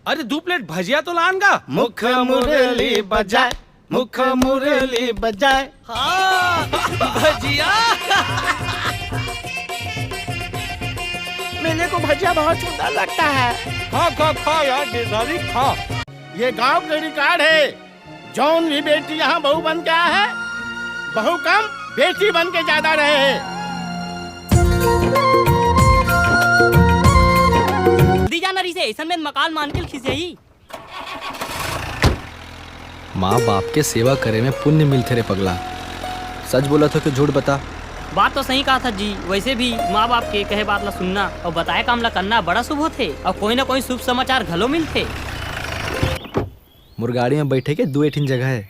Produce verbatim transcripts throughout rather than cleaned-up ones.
अरे, दू प्लेट भजिया तो लान गा। मुख मुरली बजाए, मुख मुरली बजाए। हाँ, भजिया। मेरे को भजिया बहुत सुंदर लगता है। खा, खा, खा यार, गिरधारी, खा। ये गांव के रिकॉर्ड है। जौन भी बेटी यहाँ बहू बन के आए है, बहू कम, बेटी बन के ज्यादा रहे है। दी जाना रही से, ऐसन में मकान मान के खिसियाई। माँ बाप के सेवा करे में पुण्य मिलथे रे पगला। सच बोलत हो कि झूठ बता? बात तो सही कहा था जी। वैसे भी माँ बाप के कहे बात ला सुनना और बताए काम ला करना बड़ा शुभ होथे और कोई ना कोई शुभ समाचार घलो मिलथे। मोर गाड़ी में बैठे के दू ठिन जगह है।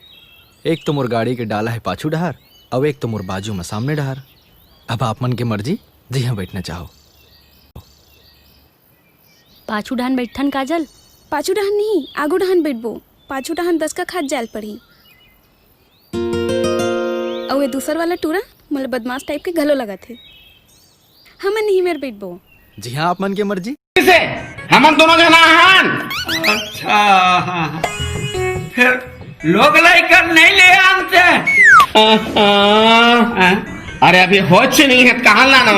एक तो मोर गाड़ी के डाला है पाछू डहार, अउ एक तो मोर बाजू में सामने डहार। अब आप मन के मर्जी, जिहाँ बैठना चाहो। पाछू डहान बैठन काजल? पाछू डहान नहीं, आगू डहान बैठबो। पाछू डहान दस का खात जायल पड़ही। अउ ये दूसर वाला टूरा मोला बदमाश टाइप के घलो लगत हे। हमन नहीं मेर बैठबो। जी हाँ, आप मन के मर्जी। किसे? हमन दोनों जना हन। अच्छा, फिर लोग लइका नहीं ले आनते। अरे, अभी होच नहीं है, कहाँ लाना?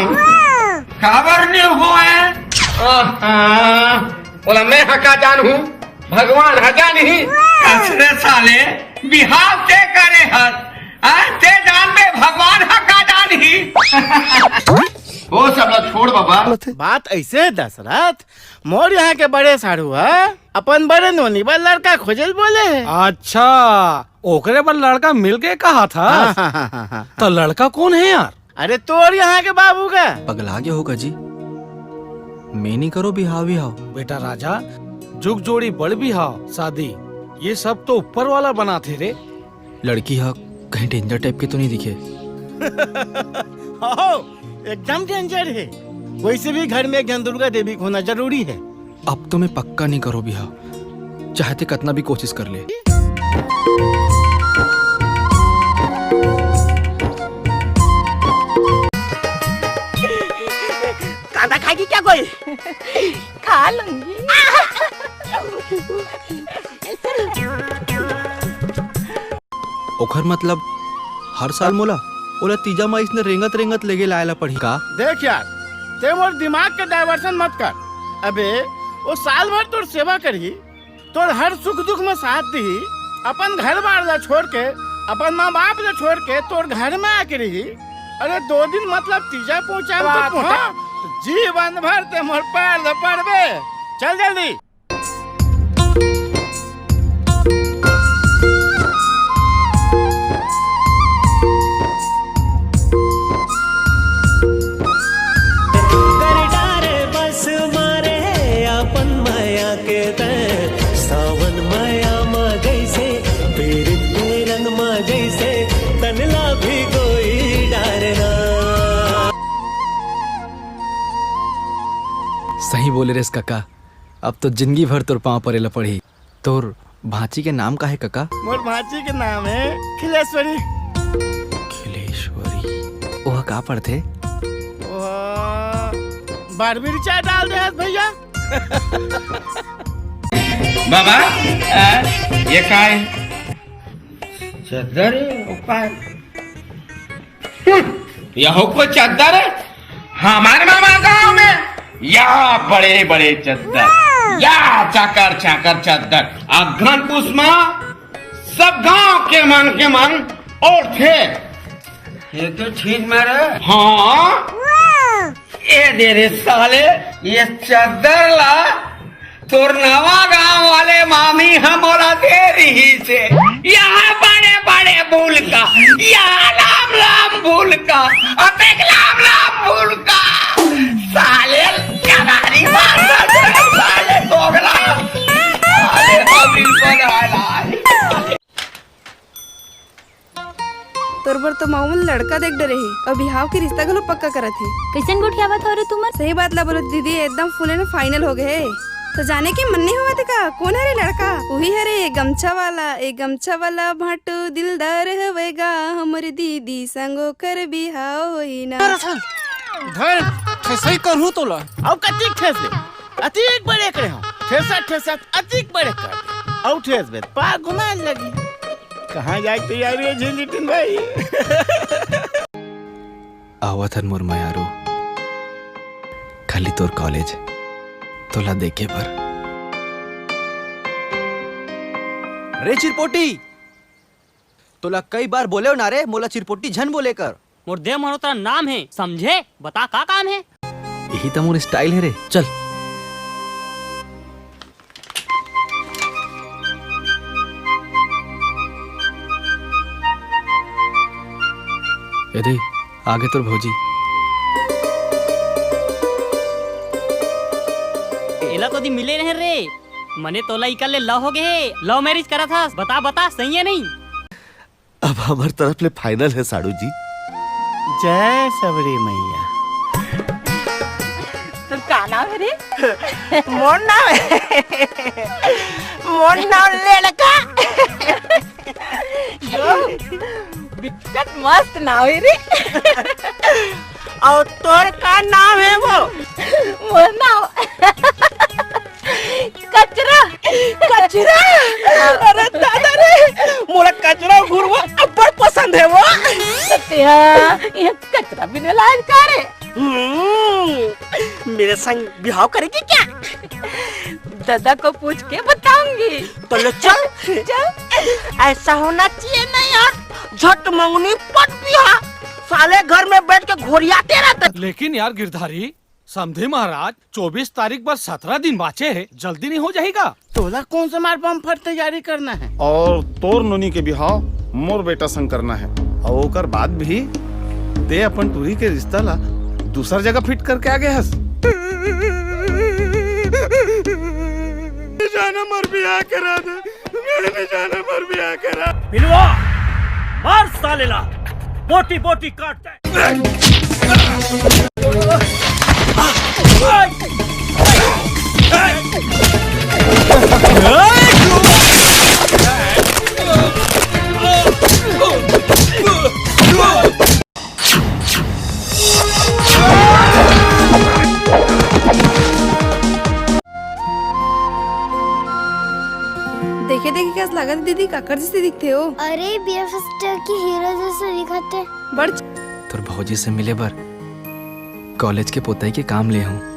काबर नहीं होए? ओला मैं हका जानहूँ, भगवान हका नहीं। असरे साले, बिहाव ते करे हस, आ, ते जान में भगवान हका जानही। ओ सब ला छोड़ बाबा। बात ऐसे है दशरथ, मोर यहाँ के बड़े साढ़ू ह अपन बड़े नोनी बर लड़का खोजे ल बोले हे। अच्छा, ओकरे बर लड़का मिल के कहा था? हाँ, हाँ, हाँ, हाँ, हाँ। तो लड़का कौन है यार? अरे तोर यहाँ के बाबू का। पगला गया होगा जी, मैं नहीं करो बिहाव विहाव। बेटा राजा, जुग जोड़ी बड़ बिहाव शादी, ये सब तो ऊपर वाला बनाथे रे। लड़की हा कहीं डेंजर टाइप के तो नहीं दिखे? हो, एकदम डेंजर है। वैसे भी घर में एक जन दुर्गा देवी होना जरूरी है। अब तो मैं पक्का नहीं करो बिहाव, चाहे ते कतना भी कोशिश कर ले। कांदा खाएगी क्या कोई? खा लूंगी। ओखर मतलब हर साल मोला ओला तीजा म अइसने रेंगत रेंगत लेगे लाए ला पड़ही का? देख यार, ते मोर दिमाग के डायवर्जन मत कर। अबे, वो साल भर तोर सेवा करही, तोर हर सुख दुख में साथ दिही, अपन घर बार ला छोड़ के, अपन माँ बाप ला छोड़ के तोर घर में आके रही। अरे दो दिन मतलब तीजा पहुँचा में तो पहुँचा। जीवन भर ते मोर पैर ला पड़बे। चल जल्दी। कर डारे बस मारे अपन मया के तय, सावन मया म जैसे, पीरित के रंग म जैसे, तनला भी कोई डारना। सही बोले रेस कका। अब तो जिंदगी भर तोर पाँव परे ला पड़ही। तोर भांची के नाम का हे कका? मोर भांची के नाम हे खिलेश्वरी। खिलेश्वरी? ओह का पढ़थे? ओह बारहवीं रिचार्ज डाल दे हस भैया। बाबा, आ, ये का हे? चद्दर हे, ऊपर। हम्म, यहो कोई चद्दर हे? हमारे मामा गांव में या बड़े बड़े चद्दर, या चाकर चाकर चद्दर, अघन पुस मा सब गांव के मन के मन ओढ़थे। ये तो ठीक में रे। हाँ। ए दे रे साले, ये चद्दर ला तोर नवा गांव वाले मामी ह मोला दे रिहिस हे। यहाँ बड़े बड़े बुल का, यहाँ लाम लाम बुल का, अतेक लाम लाम बुल का। साले चदारी मार, साले दोगला। साले अभी बना ला। तोर बर तो माऊ मन लड़का देख डरे हे, अउ बिहाव के रिश्ता घलो पक्का करत हे। कइसन गोठियावत हव रे तुमन? सही बात ला बोलो दीदी, एकदम full and final हो गए हे। तो जाने के मन नहीं होवत हे का? कौन हरे लड़का? उही हरे, गमछा वाला, ए गमछा वाला भाटो दिलदार हवे गा, हमर दीदी संग ओकर बिहाव होई ना। धर, ठेसई करहूं तोला। अउ कति ठेस ले? अतिक बड़े करे हो, ठेसत ठेसत अतिक बड़े कर दे। अउ ठेस बे त पाँव घुमाए लगी। कहाँ जाए के तैयारी हे झिलझिटिन भाई? आवत हन मोर मयारू, खाली तोर कॉलेज तोला देखे बर। रे चिरपोटी, तोला कई बार बोलेव ना रे, मोला चिरपोटी झन बोले कर। मोर देव मल्होत्रा नाम हे, समझे? बता का काम हे? यही त मोर स्टाइल हे रे, चल। ए दे, आगे तोर भौजी। एला तो दी मिले रहे रे। मने तोला इकर ले लव हो गे हे, लव मैरिज करत हस। बता, बता, सही हे नहीं? अब हमर तरफ ले फाइनल हे साड़ू जी। जय सबरी मैया। तोर का नाम हे रे? मोर नाम हे, मोर नाम लेड़का। यो, बिकट मस्त नाम हे रे। अउ तोर का नाम हे वो? मोर नाम कचरा। कचरा? अरे दादा रे, मोला कचरा घुरवा अब्बड़ पसंद हे वो। सत्या, ये कचरा बिने लायक का रे? हम्म, मेरे संग बिहाव करेगी क्या? दादा को पूछ के बताऊंगी। तो ले चल। चल। ऐसा होना चाहिए ना यार, झट मंगनी पट बिहा। साले घर में बैठ के घोरियाते रहते। लेकिन यार गिरधारी, समधी महाराज, चौबीस तारीख बर सतरा दिन बाचे हे, जल्दी नहीं हो जाही का? तोला कौन से मार बम फट तैयारी करना हे? अउ तोर नोनी के बिहाव मोर बेटा संग करना हे, अउ ओकर बाद भी ते अपन टूरी के रिश्ता ला दूसर जगह फिट करके आ गे हस। जाना मोर बिहाव करा दे, मैं नहीं जाना मोर बिहाव करा। बिलवा, मार साले ला, बोटी बोटी काट दे। देखे देखे कस लागत हे दीदी, काकर जैसे दिखथे हो। अरे, बियर फेस्टिवल के हीरो जैसे दिखत हे। बड़ तोर भौजी से मिले बर कॉलेज के पोताई के काम ले हूँ।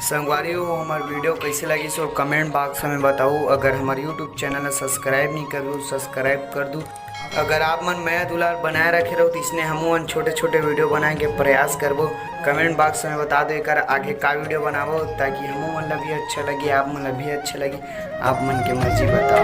संगवारी हो, हमार वीडियो कैसे लगी सो कमेंट बॉक्स में बताओ। अगर हमार YouTube चैनल ला सब्सक्राइब नहीं करू, सब्सक्राइब कर दू। अगर आप मन मया दुलार बनाए रखे रहो, तो इसने हमू मन छोटे-छोटे वीडियो बनाए के प्रयास करबो। कमेंट बॉक्स में बता दो एकर आगे का वीडियो बनाबो, ताकि हमू मन ला भी अच्छा लगे, आप मन ला भी अच्छा लगे। आप मन के मर्जी बताओ।